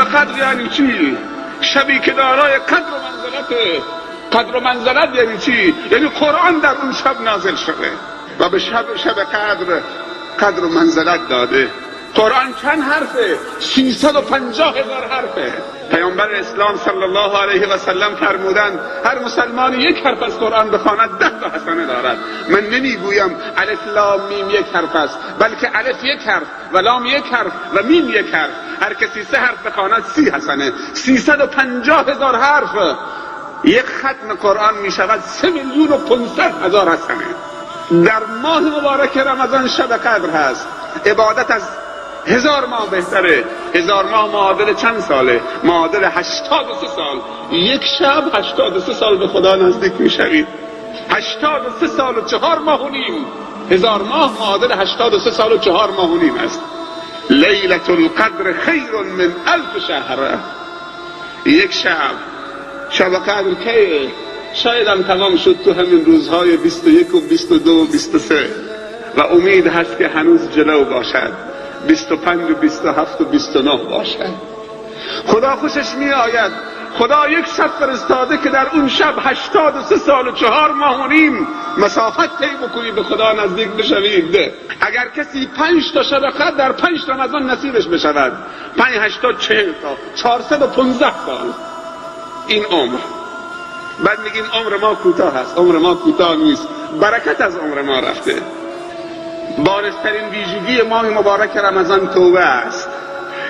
قدر یعنی چی؟ شبی که دارای قدر و منزلته. قدر و منزلت یعنی چی؟ یعنی قرآن در اون شب نازل شده و به شب قدر قدر و منزلت داده. قرآن چند حرفه؟ 350,000 حرفه. پیامبر اسلام صلی الله علیه و سلم فرمودند هر مسلمانی یک حرف از قرآن بخواند 10 تا حسنه دارد. من نمیگویم الف لام میم یک حرف است، بلکه الف یک حرف و لام یک حرف و میم یک حرف. هر کسی 3 حرف بخواند 30 حسنه. 350,000 حرف یک ختم قرآن می شود 3,500,000 حسنه. در ماه مبارک رمضان شب قدر هست. عبادت از 1000 ماه بهتره. 1000 ماه معادل چند ساله؟ معادل 83 سال. یک شب 83 سال به خدا نزدیک میشوید. 83 سال و 4 ماه و نیم. 1000 ماه معادل 83 سال و 4 ماه و نیم است. لیلة القدر خیر من 1000 شهر. یک شب، شب قدر کیه؟ شاید هم تمام شد تو همین روزهای 21 و 22 و 23 و امید هست که هنوز جلو باشد، 25 و 27 و 29 باشد. خدا خوشش می آید. خدا یک شب فرستاده که در اون شب 83 سال و 4 ماه و نیم مسافت طی بکنی، به خدا نزدیک بشوید. اگر کسی 5 تا شب قدر در 5 رمضان نصیبش بشود، 5 8 تا 40 تا 415 سال این عمر. بعد میگیم عمر ما کوتاه است. عمر ما کوتاه نیست، برکت از عمر ما رفته. بارزترین ویژگی ماه مبارک رمضان توبه است.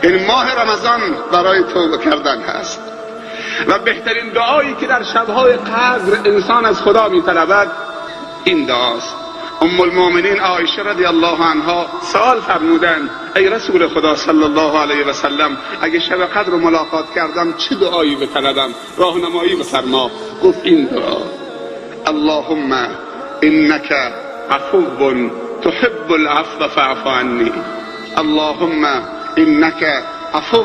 این ماه رمضان برای توبه کردن هست و بهترین دعایی که در شب‌های قدر انسان از خدا می‌طلبد این دعاست. ام المؤمنین عایشه رضی الله عنها سوال فرمودند ای رسول خدا صلی الله علیه و سلم، اگه شب قدر رو ملاقات کردم چه دعایی بطلبم؟ راهنمایی بفرما. گفت این دعا: اللهم انک عفو تحب العفو فاعف عنی. اللهم انک عفو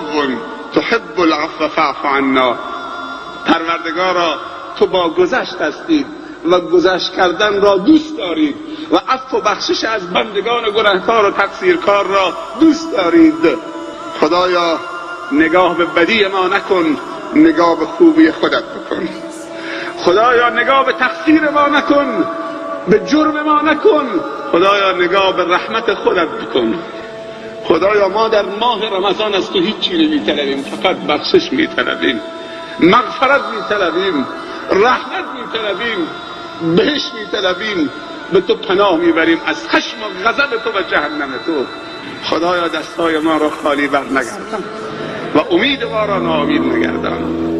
تحب العفو فاعف عنا. پروردگارا تو با گذشت هستید و گذشت کردن را دوست دارید و عفو و بخشش از بندگان گناهکار و تقصیرکار را دوست دارید. خدایا نگاه به بدی ما نکن، نگاه به خوبی خودت بکن. خدایا نگاه به تقصیر ما نکن، به جرم ما نکن. خدایا نگاه به رحمت خودت بکن. خدایا ما در ماه رمضان از تو هیچی نمیطلبیم، فقط بخشش میطلبیم، مغفرت میطلبیم، رحمت میطلبیم، بهشت میطلبیم، به تو پناه میبریم از خشم و غضب تو و جهنم تو. خدایا دستای ما را خالی بر نگردان و امید ما را ناامید نگردان.